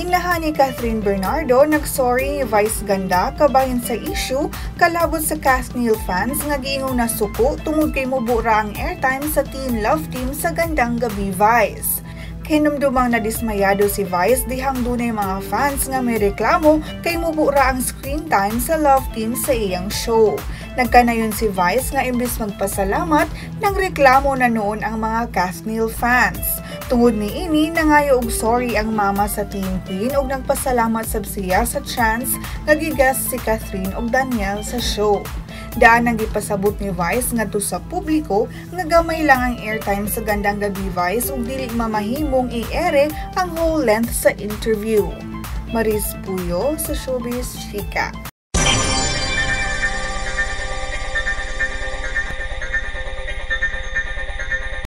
Inglahan ni Kathryn Bernardo, nagsorry ni Vice Ganda kabahin sa issue kalabot sa KathNiel fans nga giingong nasuko tungod kay mubo ra ang airtime sa Teen Love Team sa Gandang Gabi Vice. Hinumdumang nadismayado si Vice dihang dunay mga fans nga may reklamo kay mubo ra ang screen time sa love team sa iyang show. Nagkanayon si Vice nga imbis magpasalamat, nang reklamo na noon ang mga KathNiel fans. Tungod ni ini, nangayo og sorry ang mama sa Teen Queen ug nagpasalamat sab siya sa chance nga gi-guest si Kathryn ug Daniel sa show. Daan ang gipasabot ni Vice ngadto sa publiko nga gamay lang ang airtime sa Gandang Gabi Vice ug dili mamahimong i-ere ang whole length sa interview. Maris Puyo sa Showbiz Chika.